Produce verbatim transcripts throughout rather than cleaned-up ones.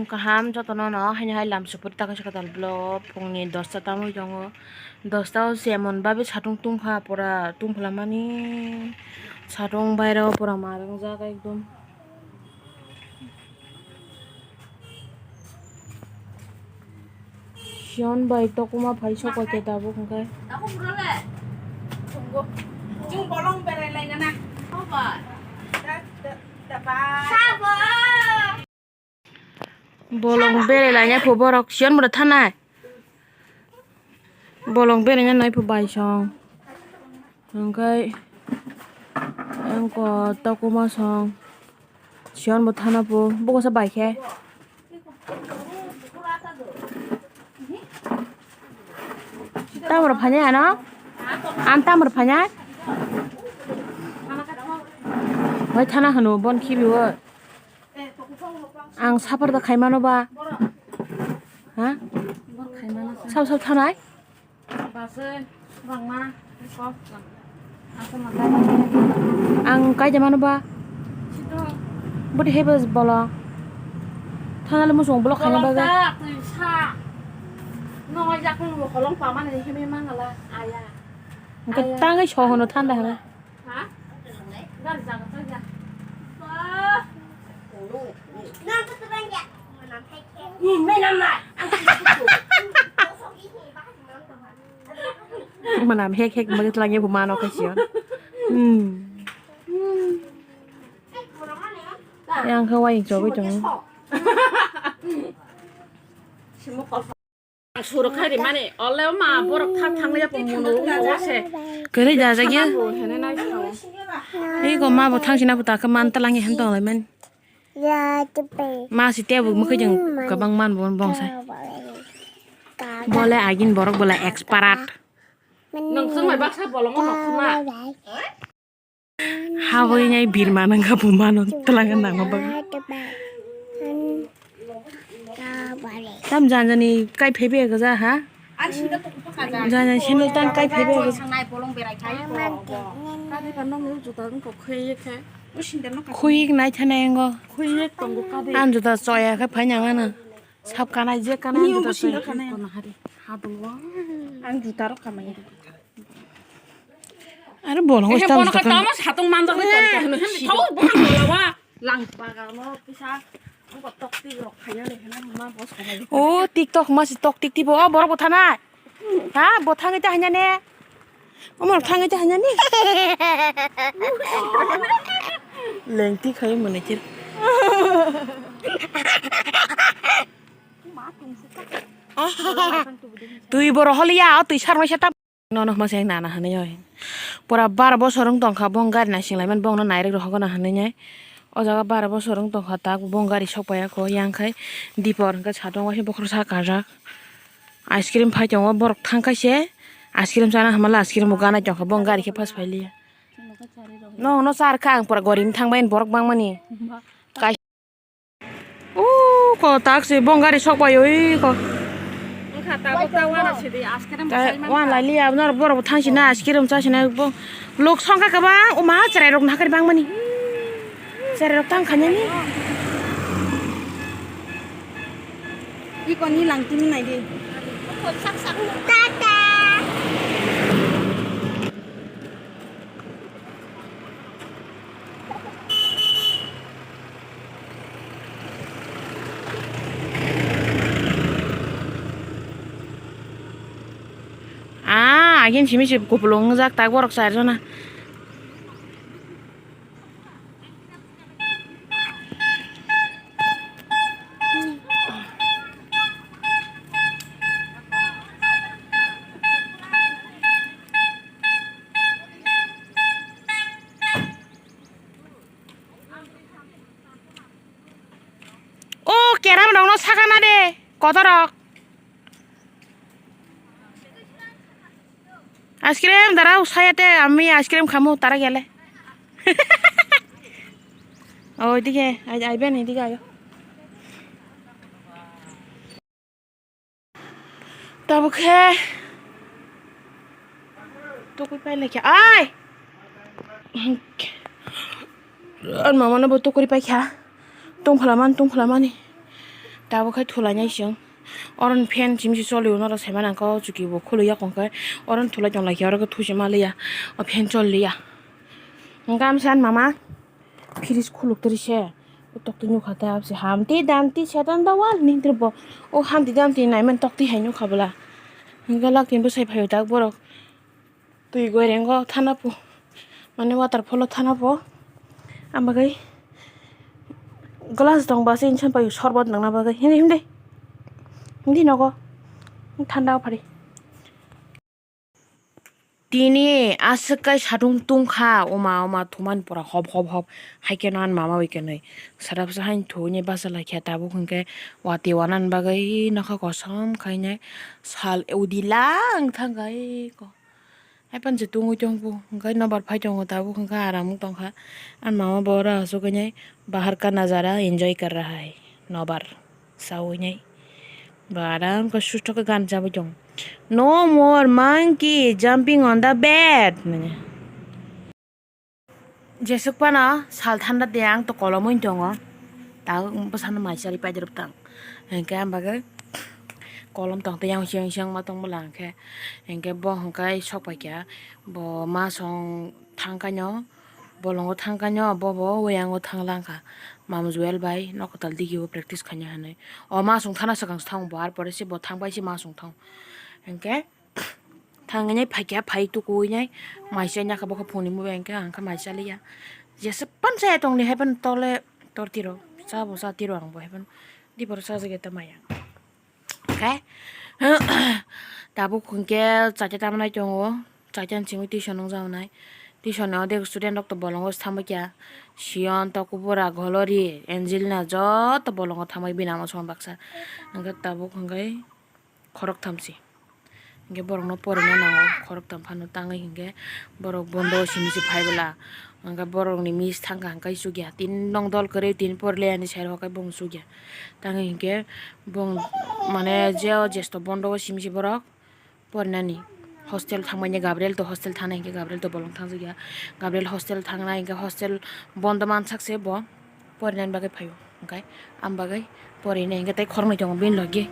Kaham jotono no haino hai lam supuri ta kaisa kwtal vlog phungni dosta tamwi tongo. Dosta o se emon babi satung tungkha pura tungphla mani satung bairao pura ma wngjak ekdom. Siyon bai tokuma phai sokoi khe tabuk hwnkhe. Chwng bolong berai laina na. Bolong berai laina phu borok siyon bwrwi thanai. Bolong berai nai phu bai song. Hwnkhe engko tokuma song. Siyon bo thana phu buko sa bai khe. Tamar phanya ano? An tamar phanya? Wai thana hano bon khibi o. Ang sapar da khaimano ba? Ha? Sab sab thanai? Ang kaida mano ba? Bodi hebe bolo. Thanale musung bolo khaina baga. Hingke tangai sohono thanda hebe. Manam hek hek magi tlangi bu mano kasiyo. Hmm. Yang kawai chogwi tongo. Ang surok khai rimani, ole ma borok thang thang ya pung munu se. Kwrwi da jagya. Bo hene nai sao. Ei go ma bo thang sina puta khe man talangi hem tong lai man. Ma si te bo mukhe jeng kabang man bo bong sai. Bole agin borok bole expert. Nong song mai baksa bolongo nokma. Habwi nai birma nang kha buma no twlang nang ma bagwi. Tam jan jani kai phebe ga ja ha. Jan jan sendal tan kai phebe ga ja. Khui nai thana engo. An juta choya khe phai nang ano. Sab kanai je kanai an juta choya. Ang juta rok kamai. Are bolong. Ehe, bono ka tamo satung manjak ni ton ka hino hino. Tau bang bola wa. Lang baga no pisa. Buko tok tik rok khaya le hino ma bos khaya. O TikTok ma si tok tik tipo. O borok bo thanai. Ha bo thangwi ta hanya ne. Omor thangwi ta hanya ne. Lengti khai mane kir. Twi boro holiya o twi sarmai sa ta. Nono hwnma se nana hwnwi oi. Pura bar bosor wng tongkha, bong gari naising laimani, bongno nairok rohorgana hwnwi nai. O jaga bar bosor wng tongkha, tak bong gari sok paiya kho, yang khai dipor hwnkhe satung waisa bokhorok sa kajak. Ice cream phai tongo, borok thang kaise ice cream chana hwnmale ice cream bo ganai tongkha, bong gari khe phas phailiya. Nono char kha ang pura gori wng thangbai borok bangmani. Uko tak se bong gari sok bai oi ko. Wngkha tabuk ta wana sidi ice cream. Wan lai liya abna borok thang sina ice cream cha sina bo. Lok songkha kabang o ma cherai rok nakari bang mani. Cherai rok tang khanya ni. Iko ni lang timi nai di. Tata. Ah, agin simi si kupulung jak tak borok char jona. O keram rokno sakana de kotorok. Ice cream darao saya te ami ice cream khamu tara gele. O dike ai ai ben dike ayo. Tabuk khe tukui pai lai khe ai. Ar mama no bo tukuri pai kha. Tungphla man tungphla mani. Tabuk khai thulainai chwng. Oro ni fan simi se choli, uno rok sai mani ang khe o chuki bo khului ya kong khe. Oro ni thulai tong lai khe oro khe thusi ma liya. O fan choli liya. Hwnkhe amsa ani mama fridge khuluk twi se. O tok twi nukha ta se hamti damti setan da wal ni hwntre bo. O hamti damti nai mani tok twi hai nukha bwla. Hwnkhe lak tin bwsai phaio tak borok. Twi goirengo thana po, mane waterfall o thana po. Ang bagwi glass tong ba se insan pai sorbot nangna bagwi. Hindi, hindi. Hindi nogo. Thanda o phari. Tini aswk kai satung tungkha, oma, oma, thumani pora hop, hop, hop. Hai khe no ani mama bai khe nai. Sara bwsa haino thugui nai bachalaikha, tabuk hwnkhe watwi wanani bagwi nokha kosom khainai sal udi lang thangkha eko. Haiphano se tungui tongbo, hwnkhe nobar phai tongo tabuk, hwnkhe aram wng tongkha. Ani mama bo oro asugwi nai bahar ka nazara enjoy kar raha hai, nobar saui nai. Bo aram khe susto khe gan chabwi tongo. "No more monkey jumping on the bed," hwnwi. Jeswk phano sal thanda de, ang to kolom wng tongo, ta bwsano mai chari paidrop tang, hinkhe ang bagwi kolom tong tei yang siyang siyang ma tong bwla hinkhe, hinkhe bo hinkhe sok paikha, bo ma song thang kaino, bolongo thang kaino, bo bo uyango thang langkha, mam Joel bai nok kwtal digi o practice khaina hinwi, o ma song thana swkang se thang bo, ar pore se bo thang bai se ma song thang, hinkhe. Thangwi nai phaikha, phai tukuwi nai mai chai nai kha, bokhe phone ni mobile hinkhe ang khe mai chaliya. Jesa pan chaya tongni hai pan tole tor tiro, cha bo cha tiro ang bo hai pan di boro cha jageta maya. Khe tabuk hinkhe chaita tamo nai tongo, chaita ni simi tuition nung jao nai. Tuition ni odek student rok to bolongo thangbai kha, Siyon, Tokubura, Golori, Angelina joto bolongo thangbai bini ama song baksa. Hinkhe tabuk hinkhe khoroktham se. Hinkhe borokno porina nango, khoroktham phano tangwi hinkhe borok bondo simi se phai bwla. Hinkhe borokni miss thangkha hinkhe chukya. Tini nong dol kwrwi tini porle ani side o khe bong chukya. Tangwi hinkhe bong mane je o jesto bondo o simi se borok porinani. Hostel thangmani Gabriel to hostel thangnai hinkhe Gabriel to bolong thangjakya. Gabriel hostel thangnai hinkhe hostel bondo mansak se bo porinani bagwi phaio. Hinkhe am bagwi porinai hinkhe tei khoroknwi tongo bini logi.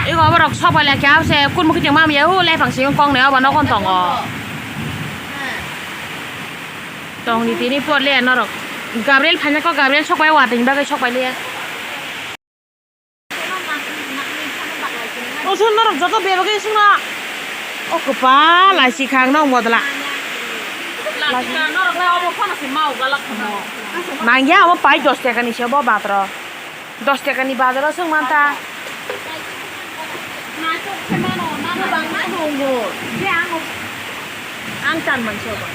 Ego borok sok bai lai khe abo se kurmo kiting ma ya, o lai pang simi kok nai obo nogo tongo. Tongni tini porle norok. Gabriel phaina kok, Gabriel sok bai watwi bagwi sok bai le. O song norok joto bebagwi songno. O kwpal laisi khang nw bodla. Nangya abo pai dos tekani se bo batro. Dos tekani bazaro song manta. Ang tan manse obo.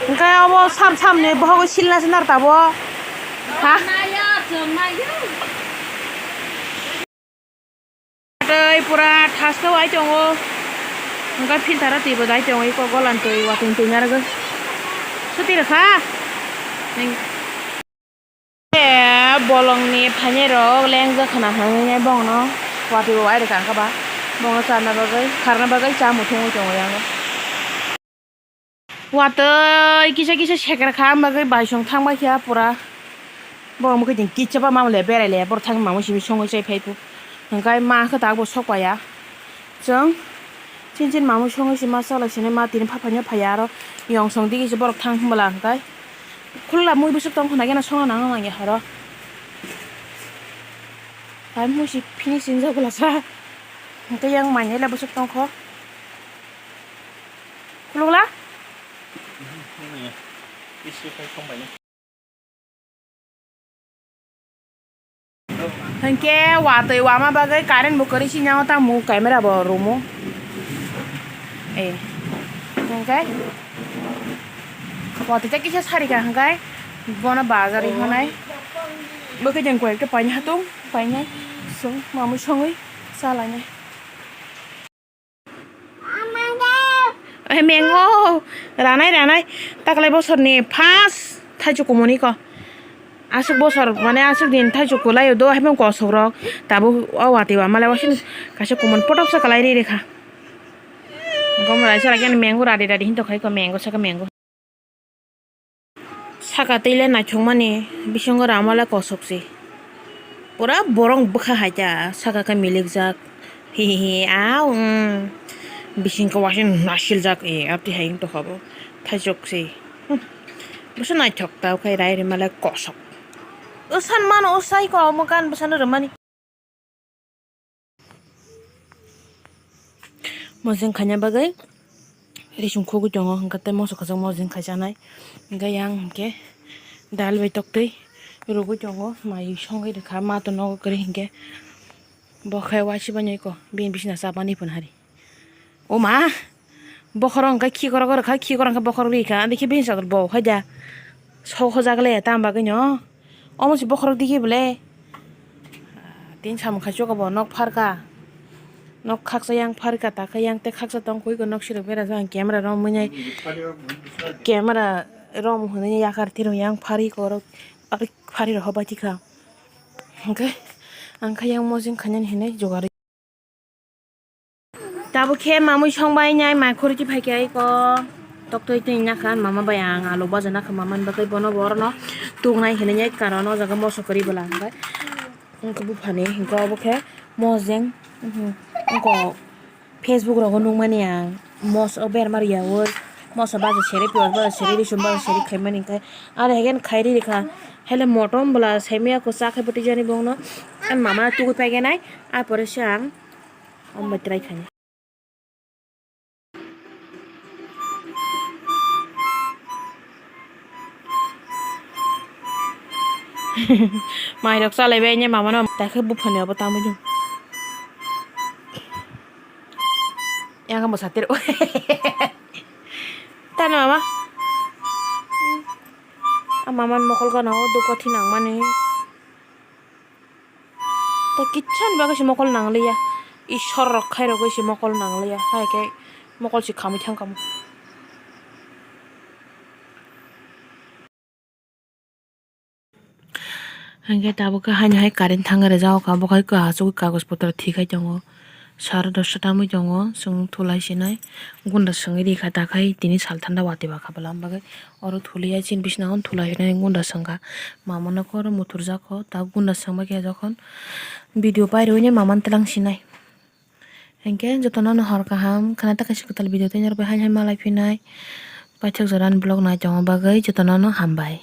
Hwnkhe obo sam samni bohogo silna se nar tabo. Ha? Tei pura thaske wai tongo. Hwnkhe filter o twi bo dai tongo, eko golan twi watwi twi narwgwi. Suti rwkha. Bolongni phainairok lengjak khna hwnwi bongno watwi bo wai rwkha, hwnkhe ba bongno charna bagwi, kharna bagwi cha muthungwi tongo yango. Watwi kisa kisa sekra kha, ang bagwi baisong thang bai kha pura. Borok mukhe chwng kichaba mamle berai le, borok thang mamung simi songwi chai phai phu. Hwnkhe ma khe tabuk sok paiya. Chwng chin chin mamung songwi se ma chalai sini ma tini pha phaino phaiya, aro yong song digi se borok thang hwnbwla hwnkhe khulula mui bwswk tong khna gena songna nang nangya horo. Hai musi finishing jak bwla sa. Hwnkhe yang manya le bwswk tong kho. Khulukla? Hwnkhe watwi wama bagwi current bo kwrwi sinao tamo camera bo room o. Eh. Hwnkhe watwi tei kisa sarikha hwnkhe bono bazar ri honai. Bo khe jeng koi ekta paini hatung painai. Song mamui songwi chalainai. Ohe mengo ranai ranai taklai bosorni first thaichuk kumuni ko. Aswk bosor mane aswk din thaichuk kwlaio do haibang kosok rok tabuk o watwi wama le wasing kaisa kumun potoksa kwlai ri rikha. Gom rai sara khe mengo radi radi hin tongkha iko mengo saka mengo. Saka twi le naithokmani, bisingo rama le kosok se. Pura borok bwkha hai ta, saka khe milik jak. Hi hi hi, au, mm. Bising khe waisa nasil jak, e, abdi hai wng tokha bo. Thaichok se. Hmm. Bwsa naithok ta, khai rai rwma le kosok. O san mano, o sai ko, omo gan bwsano rwmani. Mojeng khaina bagwi risum khugwi tongo, hwnkhe tei moso kwchangma mojeng khai chanai. Hwnkhe yang hwnkhe dal bai toktwi rwgwi tongo, mai songwi rwkha, ma to nogo kwrwi hwnkhe bo khe waisa bainai ko, bini bisina chabani phano hari. O ma, bokhorok hwnkhe khikorok rwkha, khikorok hwnkhe bokhorok rikha, ani khe bini chador bo hai da. Sok hojak le, tamo bagwi no. Omo se bokhorok digi bole. Tin samung khai chuka bo nok pharka. Nok khaksa yang pharka, ta khe yang tei khaksa tong khui ko nok sirok bera jang camera rom mwnai. Camera rom hwnwi yakar tiro yang phari korok. Ari phari rok hobai tikha. Hwnkhe ang khe yang mojeng khainani hinwi jugar. Tabuk khe mamui songbai nai, mai khoriti phai khe aiko toktoi twi nakha, mama bai ang alu baja nakha, mama ni bagwi bono bo orono tuknai hinwi nai, karon o jaga moso kwrwi bwla hwnkhe wngkha buphani, hwnkhe obo khe mojeng, mhm, wngkha Facebook rogo nukmani ang moso berma riyaui moso baja seri, piyaj baja seri, risum baja seri khaimani hwnkhe aro haikheno khairi rikha, hele motom bwla saimaya kwchak khe bwtwi jani bongno, ani mama no tugui paigenai, ah pore se ang. Omo bai try khainai. Mai rok chalai bai ne mama no, tai khe buphani abo tamui do. Yang mo satir. Tano mama. A mama ni mokol gana o duko thinang mani. Tei kisa ni bagwi se mokol nangliya. Isor rok khai rogwi se mokol nangliya. Hai khe mokol se khamwi thang kamo. Hingke tabuk khe haino hai current thangwi rijak kha. Bo hai khe achugwi kagoj potro thikai tongo. Sare dosta tamwi tongo. Chwng thulai sinai. Gunda swngwi rikha takhai tini sal thanda watwi bakha bwlam bagwi. Oro thuliya chini bisinago thulai hinwi gunda swngkha. Mama nokho oro muthurjak kho, tabuk gunda swngbai khe jokhon video pairwi hinwi mama no twlang sinai. Hinkhe jotono no hor kaham, khwna ta kaisa kwtal video tei norokbai hai hai malai phinai. Paithak jora ni vlog nai tongma bagwi jotono no hambai.